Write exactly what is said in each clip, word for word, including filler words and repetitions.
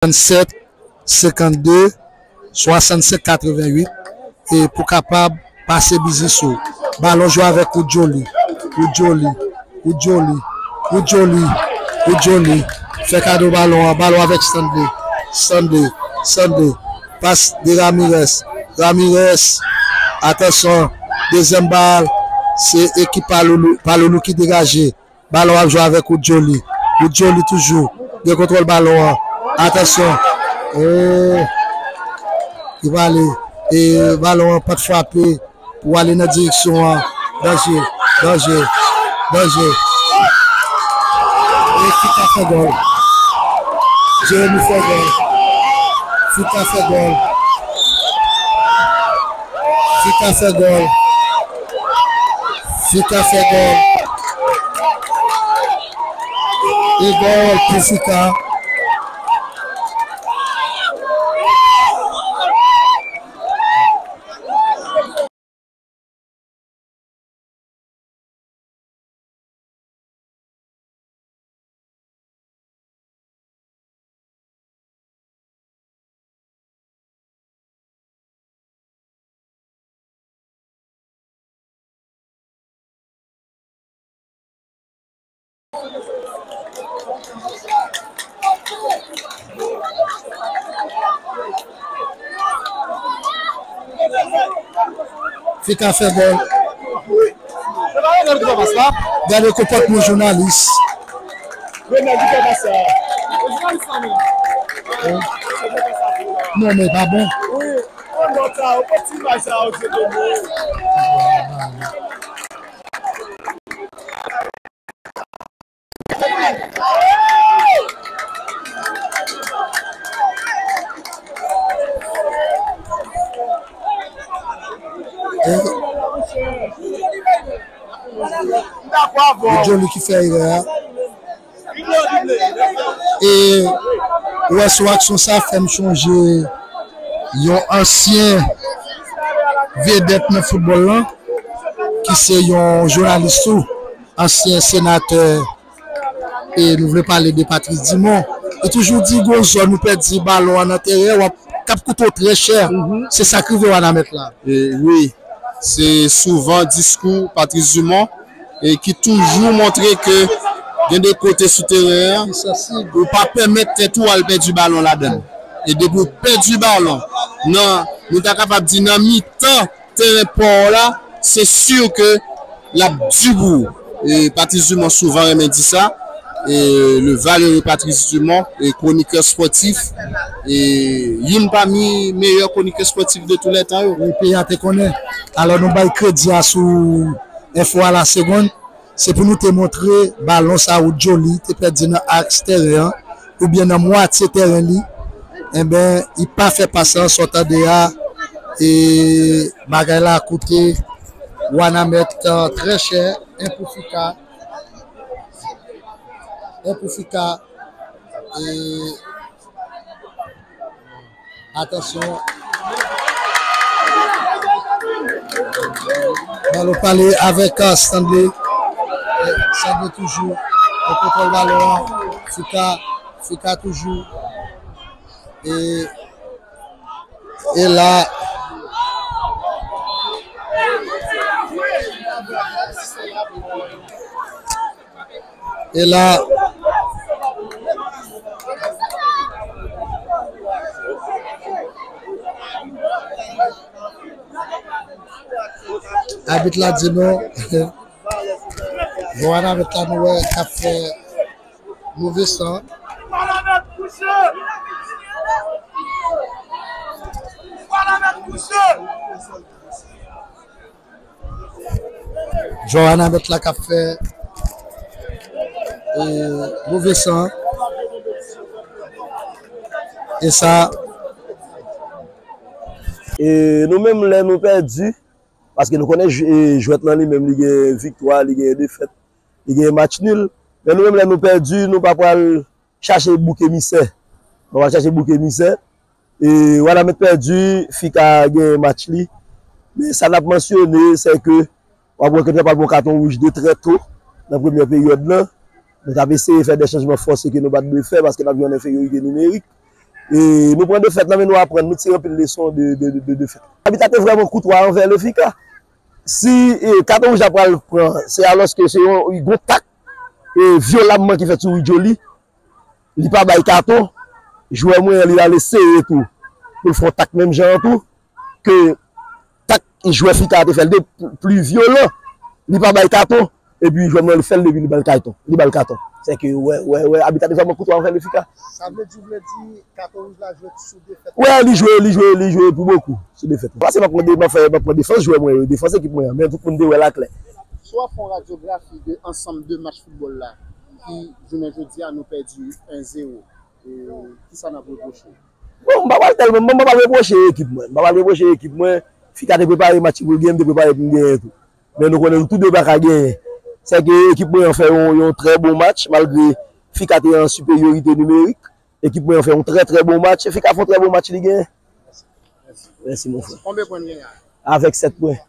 Swasannsèt, senkannde, swasannsenk, katrevennuit, e pou kapab pase biznis ou. Balon jwe avèk Woodjoli. Woodjoli. Woodjoli. Woodjoli. Woodjoli. Fè kado balon an. Balon avèk Stanley. Stanley. Stanley. Pas de Ramirez. Ramirez. Atansyon. Dezyèm bal. Se ekip Paloulou, Paloulou ki degaje. Balon ap jwe avèk Woodjoli. Woodjoli toujou. Gen kontwòl balon an. Atansyon. Oh. Li prale. E balon an pa t frape pou ale nan direksyon an. Danje. Danje. Danje. E Fika fè gòl. Jeremi fè gòl. Fika fè gòl. Fika fè gòl. Fika fè gòl. E gòl pou Fika. Fika fè gòl. Gade konpòtman jounalis. Non, men pa bon. Johnny ki fè erè a. E ou wè sou aksyon sa fè m chonje yon ansyen vedèt nan foutbòl lan, ki se yon jounalis tou, ansyen senatè, e nou vle pale de Patrice Dumont. Li toujou di gon zòn ou pèdi balon an nan teren, w ap, k ap koute w trè chè. Se sa k rive Wanament la. E wi, se souvan diskou Patrice Dumont e ki toujou montre ke gen de kote sou teren an, ou pa pèmèt tèt ou al pèdi balon ladan l. E depi w pèdi balon, nan, nou ta kapab di nan mitan teren pa w la, se si ke l ap di pou ou. E Patrice Dumont souvan renmen di sa. E le valeureux Patrice Dumont, e kronikè spòtif, e youn pami meyè kronikè spòtif de tou lè tan yo. Wi, peyi a te konnen. Alò, nou bay kredi a sou Enfo a la segonn. Se pou nou te montre balon sa Woodjoli te pèdi nan aks teren an, oubyen nan mwatye teren li. Enben, li pa fè pas lan, sa w tande a, e bagay la koute Wanament, euh, trè chè, en pou Fika, en pou Fika, e Atansyon. Balon pale avèk, euh, Stanley. Euh, Stanley toujou. Li kontwòl balon an. Fika, Fika toujou. E, e la. E la, abit la di nou, jwè Wanament la nou wè k ap fè move san. Jwè Wanament la k ap fè, e, move san. E sa. E nou menm lè nou pèdi, paske nou konnen jw-, e, jwèt lan li menm li gen viktwa, li gen defèt, li gen match nil. Men nou menm lè nou pèdi, nou pa pral chache bouk emisè. Nou pa chache bouk emisè. E Wanament pèdi, Fika gen match li. Men sa n ap mansyone, se ke w ap wè ke nou t ap pran katon wouj de trè to nan premyè peryòd lan. Nou t ap eseye fè de chanjman fòse ke nou pa t dwe fè paske n ap jwe an enferyorite nimerik. E nou pran defèt la, men nou aprann, nou tire anpil leson de, de, de, de defèt. Abita te vrèman koutwa anvè le Fika. Si e, katon wouj la pral pran, se alòske se yon, yon tak e, vyolamman ki fèt sou Ridjoli. Li pa bay katon. Jwè mwen an, li al eseye tou pou l fè yon tak menm jan an tou. Ke tak jwè Fika a te fè l de pli vyolan. Li pa bay katon. Epi jwè mwen an, li fè l depi li ba l katon. Li ba l katon. Sèke, wè, wè, wè, Abita te vrèman koutwa anvè le Fika. Sa vle di, vle di, katon wouj la jwe sou defèt. Wè, li jwe, li jwe, li jwe pou bokou sou defèt. Pase m ap pran de, m ap fè, m ap pran defans jwè mwen yo, defans ekip mwen an, men tout moun te wè l aklè. Si w ap fè yon radyografi de ansanm de match foutbòl la, ki jounen jodi a nou pèdi en zero, e kisa n ap repwoche? Bon, m pa pral tèlman, m pa pral repwoche ekip mwen. M pa pral repwoche ekip mwen. Fika te prepare match li pou l genyen, m te prepare pou m genyen tou. Men nou konnen nou tou de pa ka genyen. Sèke ekip mwen an fè yon, yon trè bon match, malgre Fika te an siperyorite nimerik. Ekip mwen an fè yon trè, trè bon match. Fika fè yon trè bon match, li genyen. Mèsi, mon frè. Konbyen pwen n genyen? Avèk sèt pwen.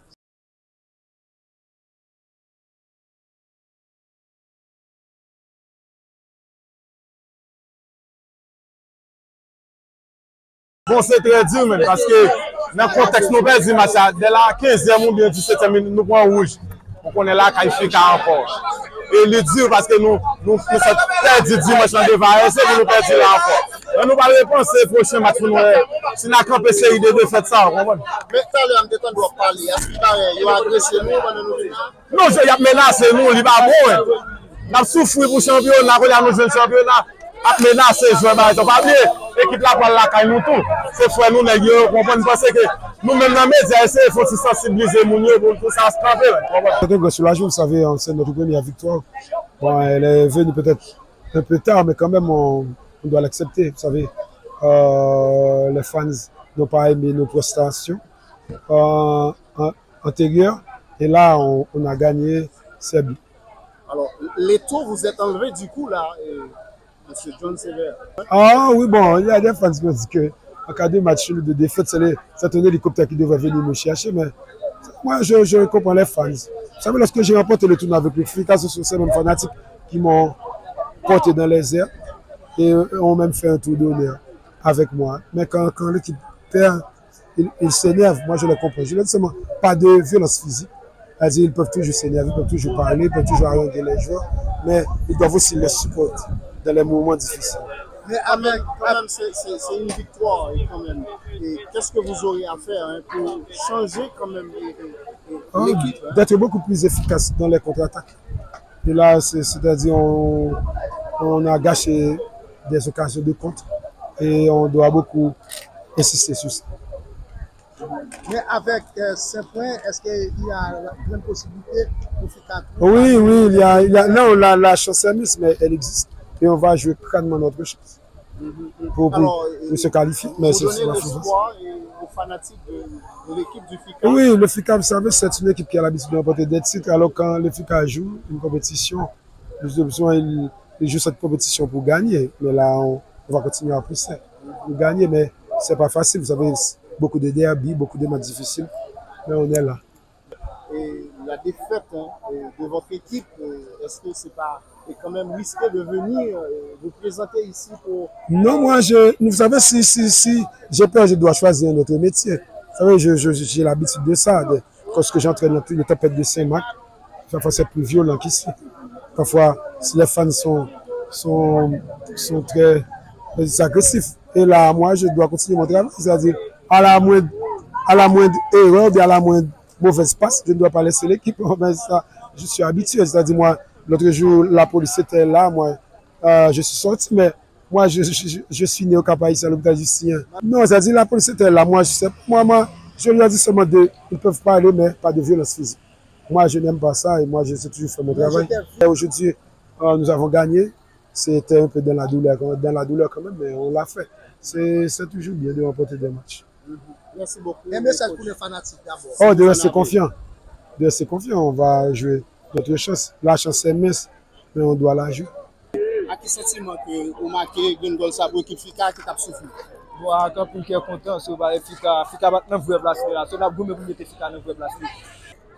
Bon, se trè di, men, paske nan kontèks nou pèdi match la, dè la kenzyèm oubyen disetyèm minit, nou pran wouj. Ou konnen lakay Fika ankò. E li di, paske nou, nou, nou sot pèdi dimanch lan devan A S C, pou nou pèdi la ankò. Men nou pral repanse pwochen match pou nou wè si n a kanpe seri de defèt sa, ou konprann? Men talè a m te tande w ap pale, èske parèy yo agrese nou pandan nou vin la? Non, jodi y ap menase nou, li pa bon, wi. N ap soufri pou chanpyona, kounye a nou jwenn chanpyona, ap menase jwè bagay sa. Pa bliye, ekip la pral lakay nou tou. Se frè nou nèg yo, yo konprann, m panse ke nou menm nan medya, eseye fè yon ti sansiblize moun yo pou, pou sa kanpe, wi, konprann. C'est un grand soulagement, vous savez, hein, c'est notre première victoire. Bon, elle est venue peut-être un peu tard, mais quand même, on, on doit l'accepter, vous savez. Euh, les fans n'ont pas aimé nos prestations. Euh, en, antérieure. Et là, on, on a gagné, c'est bien. Alors, l'étau vous est enlevé du cou là, et monsieur John Sévère. Ah oui, bon, il y a des fans qui ont dit que en cas de match nul, de défaite, c'est le, c'est un hélicoptère qui devrait venir me chercher, mais moi, je, je comprends les fans. Vous savez, lorsque j'ai remporté le tournoi avec le Fika, ce sont ces mêmes fanatiques qui m'ont porté dans les airs et ont même fait un tour d'honneur avec moi. Mais quand, quand l'équipe perd, ils, ils s'énervent, moi je les comprends. Je leur dis seulement, pas de violence physique. C'est-à-dire, ils peuvent toujours s'énerver, ils peuvent toujours parler, ils peuvent toujours haranguer les joueurs, mais ils doivent aussi les supporter dans les moments difficiles. Mais avec, quand même, c'est, c'est, c'est une victoire, et quand même. Et qu'est-ce que vous aurez à faire, hein, pour changer quand même, et, et, et Ah, l'équipe, hein? D'être beaucoup plus efficace dans les contre-attaques. Et là, c'est, c'est-à-dire, on, on a gâché des occasions de contre et on doit beaucoup insister sur ça. Mais avec, euh, cinq points, est-ce qu'il y a une grande possibilité pour Fika? Oui, oui, il y a, il y a, non, la, la chance est mince, mais elle existe. Et on va jouer crânement notre chance pour, pour, pour se qualifier. Mais c'est, c'est la chance. Vous donnez l'espoir aux fanatique de, de l'équipe du Fika? Oui, le Fika, vous savez, c'est une équipe qui a l'habitude de remporter des titres. Alors, quand le Fika joue une compétition, nous avons besoin, il, il joue cette compétition pour gagner. Mais là, on, on va continuer à pousser, pour gagner. Mais c'est pas facile, vous savez, beaucoup de derby, beaucoup de matchs difficiles. Mais on est là. Et la défaite, hein, euh, de votre équipe, euh, est-ce que c'est pas, et quand même risqué de venir, euh, vous présenter ici pour... Non, moi, je, vous savez, si, si, si j'ai peur, je dois choisir un autre métier. Vous savez, je, je, j'ai l'habitude de ça. De, lorsque j'entraîne dans les tempêtes de Saint-Marc, parfois c'est plus violent qu'ici. Parfois, si les fans sont, sont, sont très, très agressifs. Et là, moi, je dois continuer mon travail. C'est-à-dire, à la moindre, à la moindre erreur, ou bien à la moindre mauvaise passe, je ne dois pas laisser l'équipe. Mais ça, je suis habitué. C'est-à-dire, moi, l'autre jour, la police était là, moi, euh, je suis sorti, mais moi, je, je, je, je suis né au Cap-Haïtien, à l'hôpital Justinien. Non, c'est-à-dire, la police était là, moi, je sais pas, moi, moi, je leur ai dit seulement de, ils peuvent parler, mais pas de violence physique. Moi, je n'aime pas ça, et moi, je sais toujours faire mon travail. Et aujourd'hui, euh, nous avons gagné. C'était un peu dans la douleur, dans la douleur quand même, mais on l'a fait. C'est, c'est toujours bien de remporter des matchs. Mhm. Merci beaucoup. Un message pour les fanatiques d'abord. Oh, de rester confiant. De rester confiant, on va jouer notre chance. La chance est mince, mais on doit la jouer. Ak ki santiman ke ou make grenn gòl sa pou ekip Fika ki t ap soufri? Bon, ak anpil kè kontan, so, ba, Fika, Fika pa t nan vrè plas li la. So, n ap goumen pou mete Fika nan vrè plas li.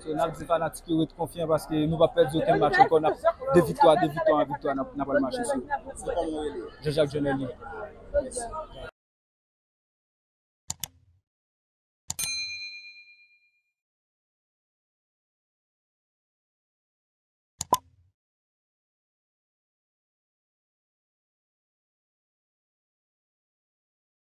So, n ap di fanatik yo ret konfyan paske nou p ap pèdi okenn match ankò. N ap de viktwa, de viktwa an viktwa, n ap, n ap al mache sou yo. Jean-Jacques Johnelly.